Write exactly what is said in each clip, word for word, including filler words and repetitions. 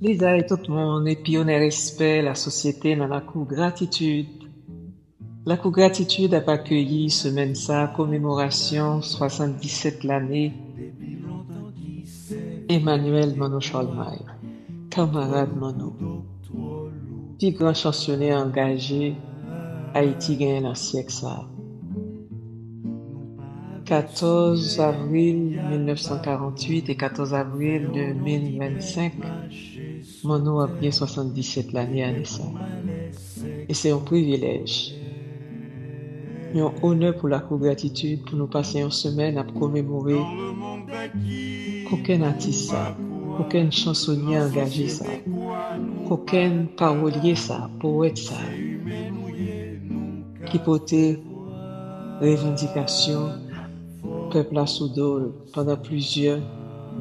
Lizay tout moun, epi onè respè lasosyete nan Lakou Gratitid. Lakou Gratitid ap akeyi semèn sa komemorasyon swasanndisèt lane Emmanuel Manno Cholmaye, kanmarad Manno, pi gran chansyonè angaje Ayiti genyen nan syèk sa a. Katòz avril mil nèf san karanntuit e katòz avril de mil vennsenk, Manno ap gen swasanndisèt lane ane sa a. E se yon privilèj, yon onè pou Lakou Gratitid pou nou pase yon semèn ap komemore kokenn atis sa, kokenn chansonye angaje sa, kokenn pawolye sa, powèt sa, ki pote revandikasyon pèp la sou do l pandan plizyè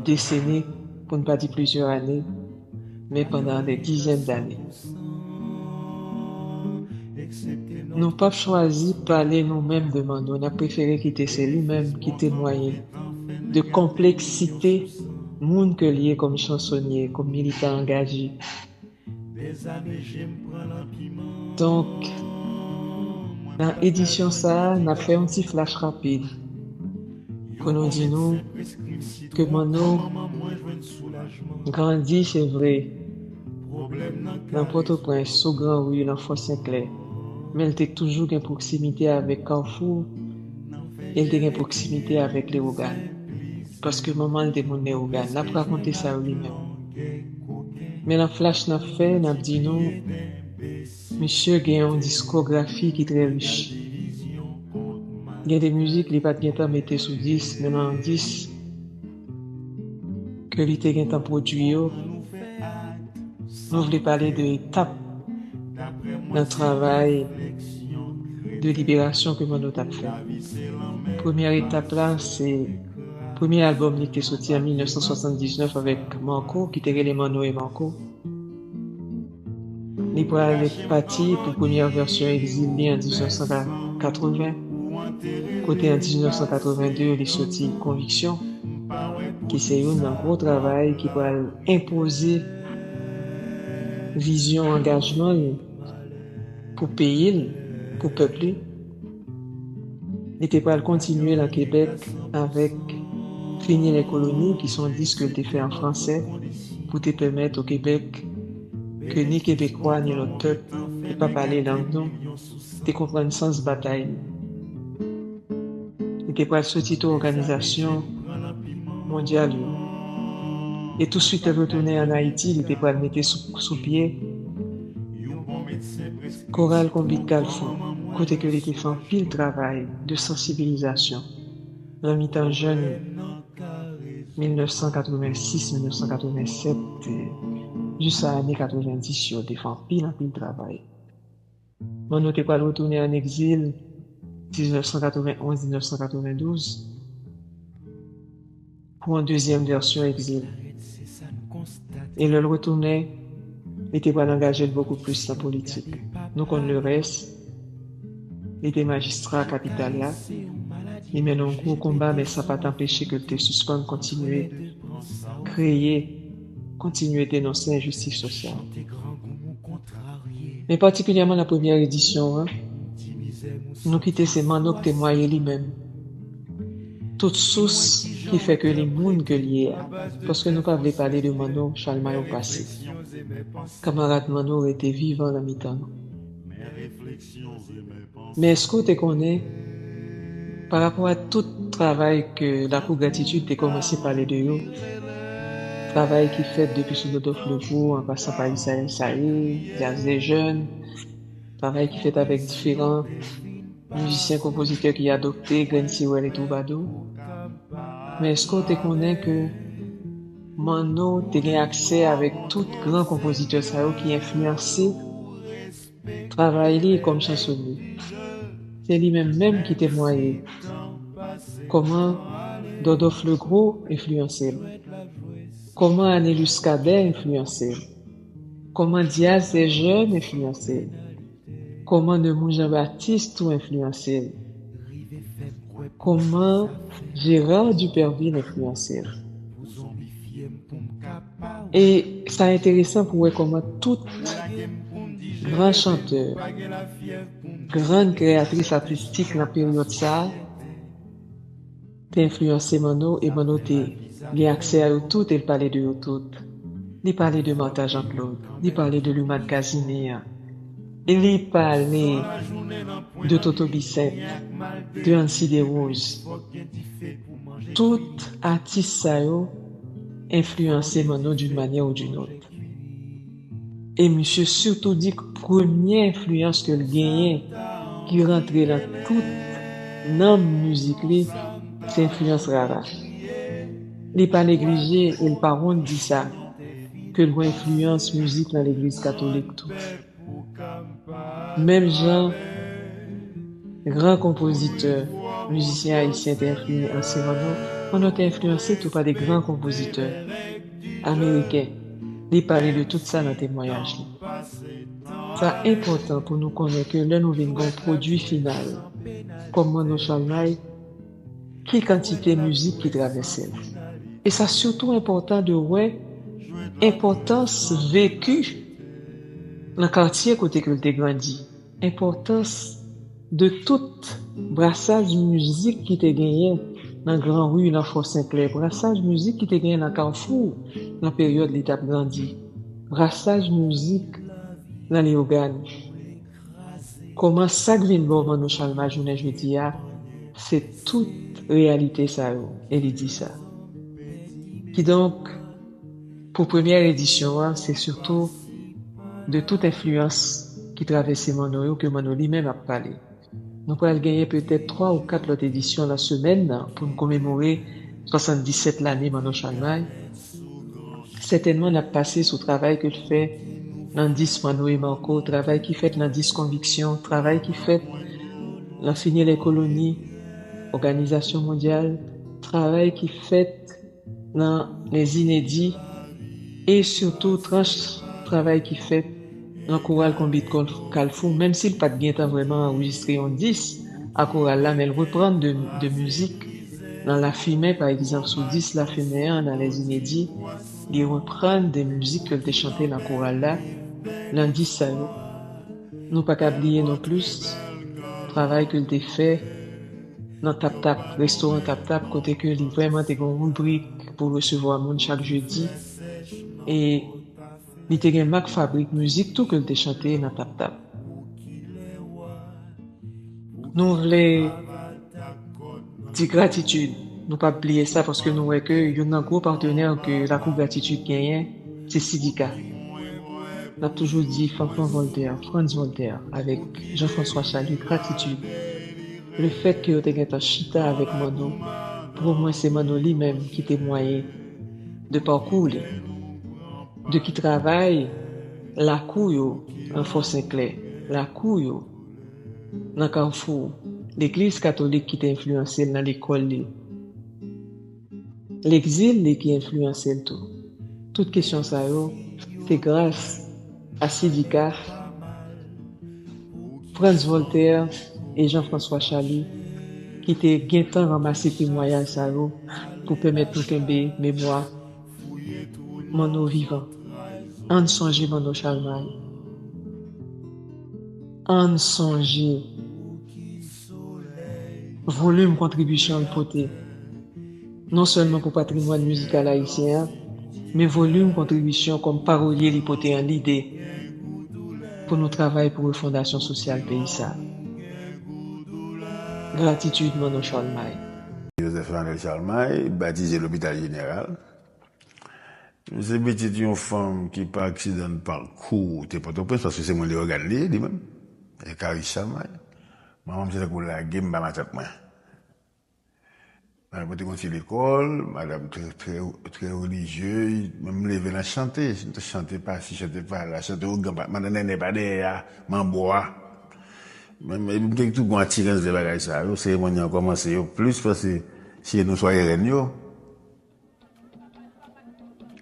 deseni, pou n pa di plizyè ane, men pandan dè dizèn dane. Nou p ap chwazi pale nou menm de Manno, n ap prefere kite se li menm ki temwaye de konpleksite moun ke l ye kòm chansonye, kòm militan angaje. Donk, nan edisyon sa a, n ap fè yon ti flash rapid pou nou di nou ke Manno grandi, se vre, nan Pòtoprens, sou Gran Ri, nan Fò Senklè, men l te toujou gen pwoksimite avèk Kafou e l te gen pwoksimite avèk Lewogàn, paske manman l te moun Lewogàn. L ap rakonte sa yo li menm. Men nan flash n ap fè, n ap di nou, misye gen yon diskografi ki trè rich. Gen de mizik li pa t gentan mete sou dis, men nan dis ke li te gentan pwodui yo, nou vle pale de etap nan travay de liberasyon ke Manno t ap fè. Premyè etap la, se premye albòm li te soti an mil nèf san swasanndiznèf avèk Manko, ki te rele Manno e Manko. Li pral pati pou premyè vèsyon egzil li an diznèf san katreven, kote an diznèf san katreven de li soti Konviksyon, ki se youn nan gwo travay ki pral enpoze vizyon angajman l pou peyi l, pou pèp li. Li te pral kontinye nan Kebèk avèk Fini les colonies, ki se yon disk ke l te fè an fransè pou te pèmèt o Kebèk ke ni Kebekwa ni lòt pèp ki pa pale lang nou te konprann sans batay li. Li te pral soti tou òganizasyon mondyal yo. E touswit l retounen ann Ayiti, li te pral mete sou, sou pye Koral Konbit Kalfou, kote ke li te fè anpil travay de sansibilizasyon nan mitan jèn mil nèf san katreven sis, mil nèf san katreven sèt, e, jis a ane katreven dis yo, te fè anpil, anpil travay. Manno te pral retounen ann egzil diznèf san katreven onz, diznèf san katreven douz, pou yon dezyèm vèsyon egzil. E lè l retounen, li te pral angaje l bokou plis nan politik. Nou konn lerès, li te majistra kapital la, li mennen yon gwo konba, men sa pa t anpeche ke l te sispann kontinye kreye, kontinye denonse enjistis sosyal. Men patikilyèman nan premyè edisyon an, nou kite se Manno k temwaye li menm tout sous ki fè ke li moun ke l ye a, paske nou pa vle pale de Manno Chalmay o pase. Kanmarad Manno rete vivan nan mitan nou. Men èske w te konnen, parapò a tout travay ke Lakou Gratitid te kòmanse pale de yo, travay ki fèt depi sou Dòdòf Legwo, an pasan pa Isayèl Saye, Dyaz dè Jèn, travay ki fèt avèk diferan mizisyen, konpozitè ki adopte grenn siwèl e twoubadou. Men èske w te konnen ke Manno te gen aksè avèk tout gran konpozitè sa yo ki enfliyanse travay li kòm chansonye? Se li menm menm ki temwaye kòman Dòdòf Legwo enfliyanse l, kòman Anelus Cadet enfliyanse l, kòman Dyaz dè Jèn enfliyanse l, kòman Nemours Jean Baptiste tou enfliyanse l, kòman Gérard Dupervil enfliyanse l. E sa enteresan pou wè kòman tout gran chantè, grann kreyatris atistik nan peryòd sa a te enfliyanse Manno, e Manno te gen aksè a yo tout, e l pale de yo tout. Li pale de Martha Jean-Claude, li pale de Lumann Casimir, e li pale de Toto Bissainthe, de Ancy Desroses. Tout atis sa yo enfliyanse Manno d'une manière ou d'une autre. E misye sitou di k premye enfliyans ke l genyen, ki rantre nan tout nanm mizik li, se enfliyans Rara. Li pa neglije, e l pa wont di sa, ke l gen enfliyans mizik nan legliz katolik tou. Menm jan gran konpozitè, mizisyen ayisyen te enfliyanse Manno, Manno te enfliyanse tou pa de gran konpozitè ameriken. Li pale de tout sa nan temwayaj li. Sa enpòtan pou nou konnen ke lè nou vin gen yon pwodui final, kòm Manno Chalmay, ki kantite mizik ki travèse l. E sa sitou enpòtan de wè enpòtans veki nan katye kote ke l te grandi, enpòtans de tout brasaj mizik ki te genyen nan Gran Ri, nan Fò Senklè, brasaj mizik ki te genyen nan Kafou, nan peryòd li t ap grandi, brasaj mizik nan Leyogàn. Kòman sa k vin ba w Manno Chalmay jounen jodi a, se tout reyalite sa yo, e li di sa. Kidonk, pou premyè edisyon an, se sitou de tout enfliyans ki travèse Manno yo ke Manno li menm ap pale. Nou pral genyen petèt twa ou kat lòt edisyon nan semèn nan pou n komemore swasanndisèt lane Manno Chalmay. Sètènman, n ap pase sou travay ke l fè nan dis Manno e Marco, travay ki fèt nan dis Konviksyon, travay ki fèt nan Fini lè koloni, Òganizasyon Mondyal, travay ki fèt nan Les Inédits, e sitou tranch travay ki fèt nan Koral Konbit Kal-, Kalfou, menm si l pa t gentan vrèman anrejistre yon dis a koral la, men l reprann de, de mizik nan Lafimen, pa egzanp, sou dis Lafimen an, nan Les Inédits, li reprann de mizik ke l te chante nan koral la, nan dis sa yo. Nou pa ka bliye non plis travay ke l te fè nan Tap Tap, restoran Tap Tap, kote ke li vrèman te gen yon ribrik pou resevwa moun chak jedi. E li te gen mak fabrik mizik tou ke l te chante nan Tap Tap. Nou vle di gratitid. Nou p ap bliye sa, paske nou wè ke youn nan gwo patnè ke Lakou Gratitid genyen, se Sidika. N ap toujou di Fanfan Voltaire, Frantz Voltaire, avèk Jean-François Chaly, gratitid. Lefèt ke yo te gentan chita avèk Manno, pou omwen se Manno li menm ki temwaye de pakou li, de ki travay lakou yo nan Fò Senklè, lakou yo nan Kafou, legliz katolik ki te enfliyanse l nan lekòl li, legzil li ki enfliyanse l tou. Tout kesyon sa yo, se gras a Sidika, Frantz Voltaire e Jean-François Chaly ki te gentan ranmase temwayaj sa yo pou pèmèt nou kenbe memwa Manno vivan. Ann sonje Manno Chalmay. Ann sonje volim kontribisyon l pote, non sèlman pou patrimwàn mizikal ayisyen an, men volim kontribisyon kòm pawolye li pote an lide pou nou travay pou refondasyon sosyal peyi sa. Gratitid, Manno Chalmay. Joseph Emmanuel Chalmay, batize Lopital Jeneral. M se pitit yon fanm ki pa aksidan pakou te Pòtoprens, paske se mwen Leyogàn li ye, li menm. E Karis Chalmay. Manman m se tankou lage m ba matant mwen. Madanm mwen te gon ti lekòl, madanm trè, trè, trè relijye, men m leve nan chante, chante pasi, chante pala, chante ougan, pa, madan Nènè pa dèyè a, manbo a. Men, men m te tou gon atirans de bagay sa yo, seremoni an kòmanse yo plis pase si nou swa rèn yo.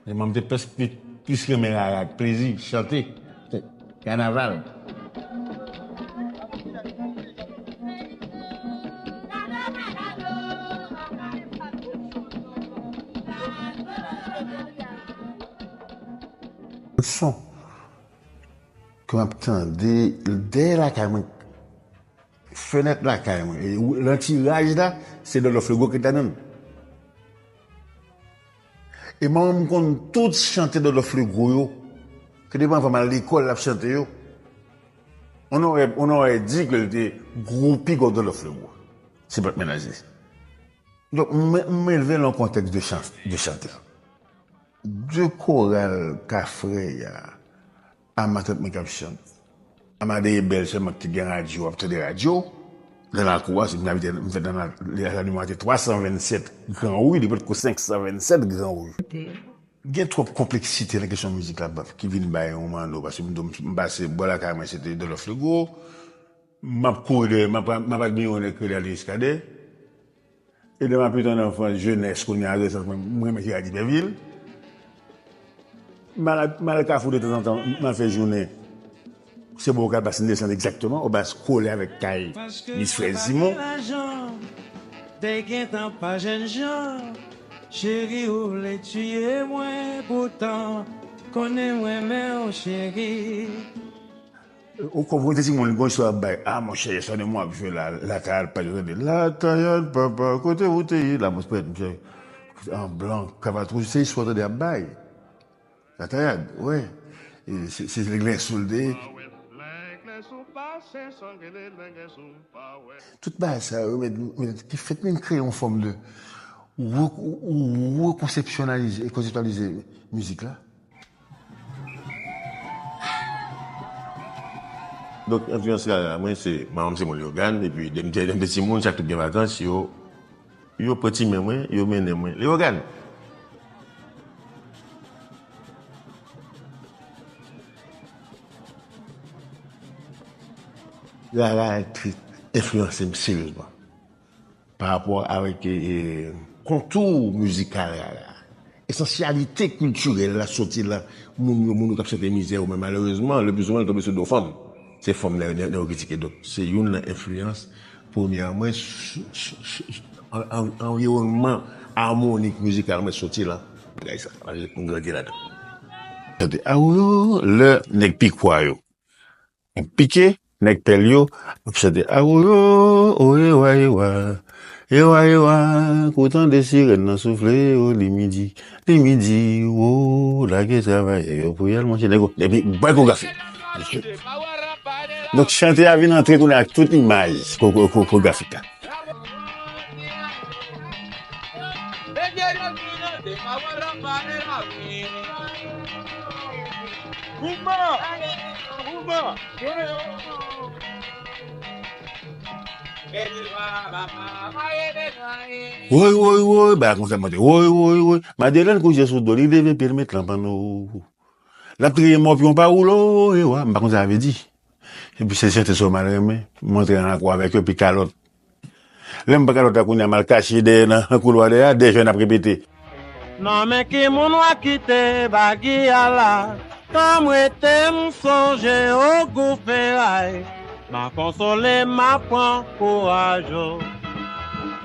Manman m te plis, plis, plis renmen rara ak plezi, chante, kanaval. Son ke m ap tande dèyè lakay mwen, fenèt lakay mwen, e lantiraj la, se Dòdò Flego ki t ladan l. E manman m konn tout chante Dòdò Flego yo, ke depi anvan m al lekòl, l ap chante yo. On aurait, on aurait dit ke l te gwo piga Dòdò Flego. Se pa t menaje. Donk, mwen, mwen elve nan yon kontèks de chan-, de chante. De koral Kafrèy a, a matant mwen k ap chante. A m a dèyè bèl sèlman ki te gen radyo, ap tande radyo. Nan lakou a, se m abite, m fèt nan la, la, la nimewo twasanvennset Gran Ri, li potko senk san vennsèt Gran Ri. Gen twòp konpleksite nan kesyon mizik la, baf, ki vin bay yon manno, paske m, m pase bò lakay mwen, se te Dòlòf Lego. M ap kouri dèyè, m ap, m ap admire yon nèg ki rele Aloyis Kadè. E lè m ap viv an anfans, jenès, kounye a adolesans mwen, m renmen Jerad Ipèvil. M al, m al Kafou de tanzantan, m al fè jounen. Se bò w ka pase Nèlson egzakteman, ou bas kole avèk kay Miss Frèl Simon. Te gentan pa jèn jan, cheri ou vle tiye mwen, poutan konnen m renmen w cheri. Ou konprann se timoun li gon istwa ap bay. Ah monchè, yèswa de mwen ap jwe la, Latayad pa yo tande. Latayad papa, kote ou te ye? Lamò prèt, monchè. An blan, kavat wouj, se istwa tande ap bay. Latayad, wè. E se, se lenglen sou l te ye. Tout bagay sa yo, men, men ki fèt menm kreye yon fòm de re-, re-, rekonsepsyonalize, konseptyalize mizik la. Donk, enfliyans rara mwen, se, manman m se moun Leyogàn, epi de m te, de m te timoun, chak tout gen vakans, yo, yo pran ti men mwen, yo mennen mwen Leyogàn. Rara enfliyanse m seryezman. Pa rapò avèk, e, e, kontou mizikal la, la, esansyalite kiltirèl la soti la, moun yo, moun yo k ap chante mizè yo, men malerezman, le pli souvan, l tonbe sou do fanm. Se fanm nan, nan, nan yo kritike. Donk, se youn nan enfliyans premyè mwen, sou, sou, sou, an, an, anviwònman amonik mizikal mwen soti la. Bagay sa, m grandi ladan. Tande, awoyo, lè nèg Pikwa yo Pike, nèg Pèl yo ap chante awoyo, o ewa, ewa, ewa, ewa, kou tande sirèn nan soufle, o li midi, li midi, wo, lage travayè yo pou y al manje nèg yo, epi bay koregrafi. Donk, chante a vin antre kounye a ak tout imaj ko-, ko-, ko-, koregrafik la. Woy, woy, woy, bagay konsa monte. Woy, woy, woy. Madelèn kouche sou do, li leve pye l met lan panno. L ap triye mòpyon pa woulo, e wa, m pa konn sa sa vle di. Epi se chante sa w mal renmen, m antre nan lakou avèk yo, epi kalòt. Lè m pran kalòt la kounye a, m al kache dèyè nan, nan koulwa dèyè a, dèyè jèn ap repete. Nan men ki moun w a kite bagi a la? Tan m rete m sonje w gou feray. M a konsole, m a pran kouraj.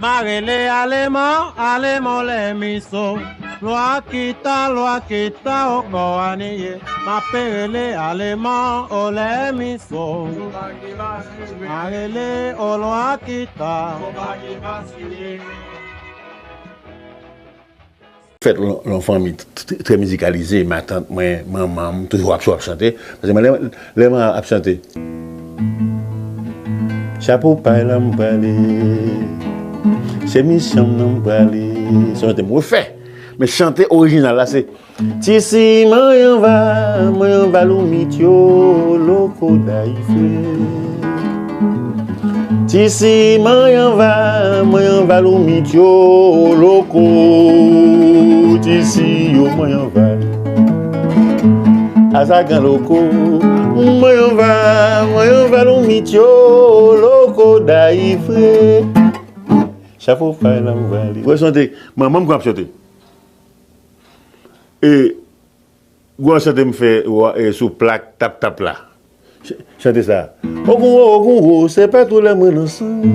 M a rele aleman, aleman lè miso. Lwa kita, lwa kita, o kò a niye. M ape rele aleman, o lè miso. M a rele, o lwa kita. Fèt lan, lan fanmi t-, t-, trè mizikalize, matant mwen, manman m, toujou ap, ap chante. Paske mwen, lè, lè mwen ap chante. Chapo pay la m prale, se misyon m nan m prale. Se yon chante m refè. Men chante orijinal la, se Tisi manyanva, manyanva loumityo, loko dayifre. Tisi manyanva, manyanva loumityo, loko, tisi yo manyanva. Azagan loko, manyanva, manyanva loumityo, loko dayifre. Chapo fay la m vale. Wè chante, manman m konn ap chante. E, gwo chante m fè, wa, e, sou plak tap tap la. Ch-, chante sa. Ogunwo, ogunwo, se pa tou lè mwen nan sanm.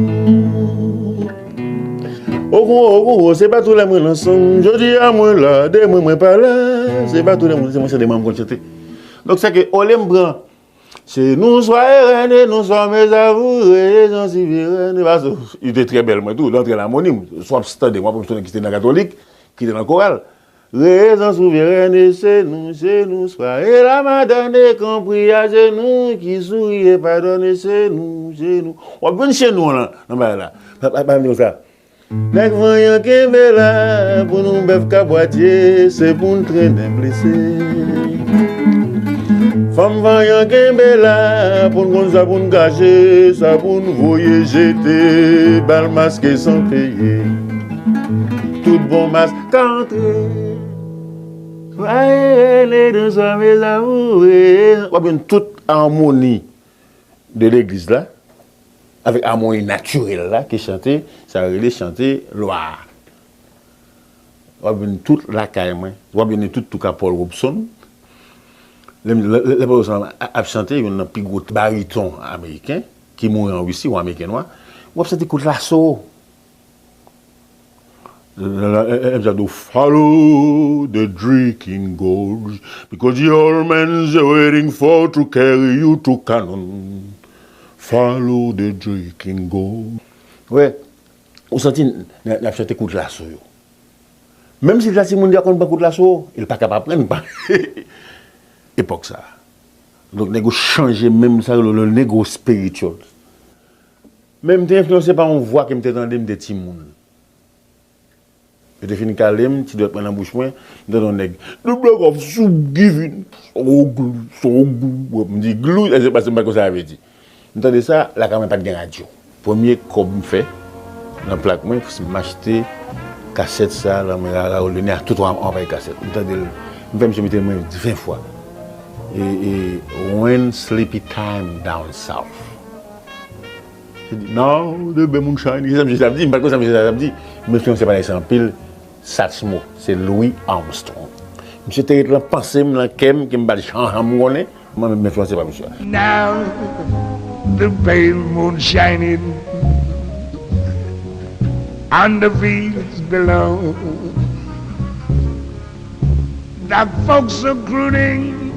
Ogunwo, ogunwo, se pa tou lè mwen nan sanm. Jodi a mwen la, demen mwen pa la. Se pa tou lè mwen, se mwen chante, manman m konn chante. Donk, sèke olye m pran se nou swa erene, nou swa mezavou, rezon siverene. Paske li te trè bèl, mwen tou, l antre lamoni m. Swa w ap tande m, w ap wè m se yon nèg ki te nan katolik, ki te nan koral. Rezon souverèn e se nou, se nou, swa e la madone, konpri a se nou, ki souri e padone, se nou, se nou. W ap jwenn se nou an nan, nan bagay la. Pa, pa, pa, pa, sa. Nèg vanyan kenbe la, pou nou bèf ka bwatye, se pou n trennen blese. Fanm vanyan kenbe la, pou n konn sa pou n kache, sa pou n voye jete, bal maske san peye. Tout bon mask ka antre. Swa e rele nou swa mezavou, e. W ap jwenn tout amoni de legliz la, avèk amoni natirèl la, ki chante, sa yo rele chante lwa a. W ap jwenn tout lakay mwen. W ap jwenn tout touka Paul Robeson. Lè, lè, lè Paul Robeson ap, ap chante, youn nan pi gwo bariton ameriken, ki mouri an Risi, yon ameriken nwa, w ap santi kout laso. Follow the drinking gourds, because the old man's waiting for to carry you to Canaan. Follow the drinking gourds. Wè, ou santi n, n, n ap chante kout laso yo. Menm si l ta timoun, li pa konn pran kout laso, e l pa ka pa pran, pa. Epòk sa a. Donk, nèg yo chanje menm sa yo rele le negro spiritual. Men m te enfliyanse pa yon vwa ke m te tande, m te timoun. Yo te fin kale m, ti dwèt mwen nan bouch mwen, m tande yon nèg, "The block of soup giving, so glou, so glou." M di, "Glou?" E se paske m pa konn sa sa vle di. M tande sa, lakay mwen pa t gen radyo. Premye kòb m fè nan plak mwen, se m achte kasèt sa, la mwen rara ou lene a tout an, an pay kasèt. M tande l, m fè misye mete mwen ven fwa. E, e, When Sleepy Time Down South. Li di, "Now the bell moonshine." Se sa misye t ap di, m pa t konn sa misye t ap di. M enfliyanse pa sa anpil. Satchmo, se Louis Armstrong. Misye te ret lan panse m, lan kè m, ke m pa t janm konnen. Mwen menm, m enfliyanse pa misye a. Now the pale moon shining on the fields below. The folks are crooning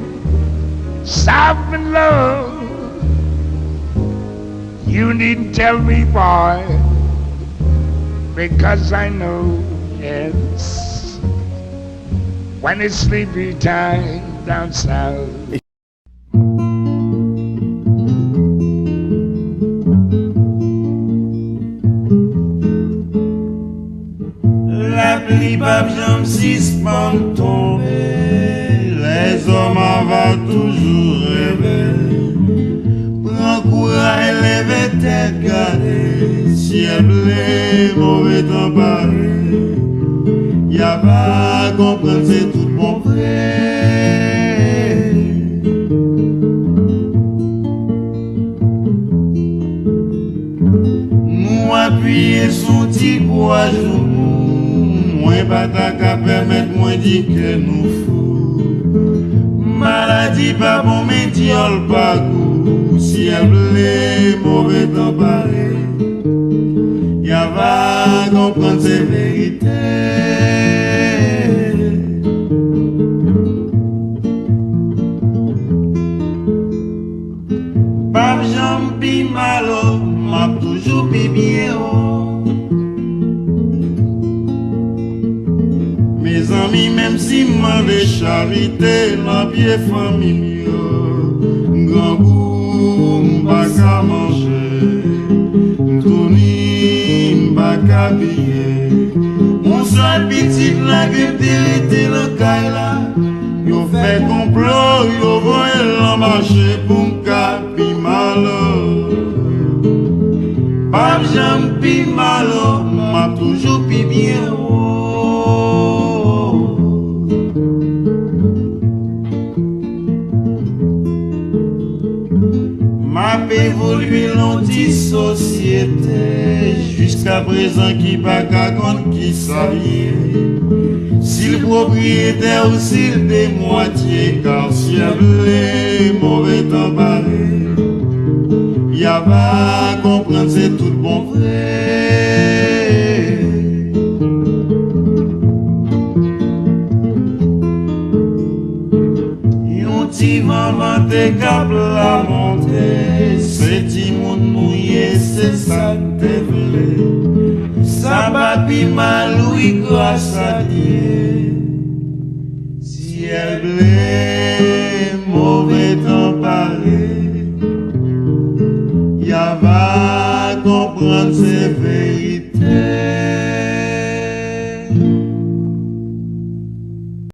soft and low. You needn't tell me, boy, because I know, yes, when it's sleepy time down south. Lapli p ap janm sispann tonbe, lèzòm ava toujou reve. Pran kouraj, leve tèt, gade, syèl ble, move tan pare. Y ava konprann se tout bon vre. Nou apiye sou ti bwa joumou, mwen pa ta ka pèmèt mwen di ke nou fou. Maladi pa bon, men dyòl pa gou, syèl ble, move tan pare. Y ava konprann se verite. P ap janm pi malo, m ap toujou pi byen wo. Mezanmi, menm si m mande charite nan pye fanmi m yo, m grangou, m pa ka manje, m touni, m pa ka abiye. Yon sèl pitit la ke m te rete nan kay la, yo fè konplo, yo voye l nan mache pou m ka pi malo. P ap janm pi malo, m ap toujou pi byen wo. M ap evolye nan ti sosyete, jiskaprezan ki pa ka konn kisa l ye. Si l pwopriyetè ou si l demwatye, ka syèl ble, move tan pare. Y ava konprann se tout bon vre. Yon ti Manman te kap lamonte, se timoun mouye, se sa n te vle. Sa pa pi mal, wi, gras a Dye. Syèl ble, move tan pale, y a va konprann se verite.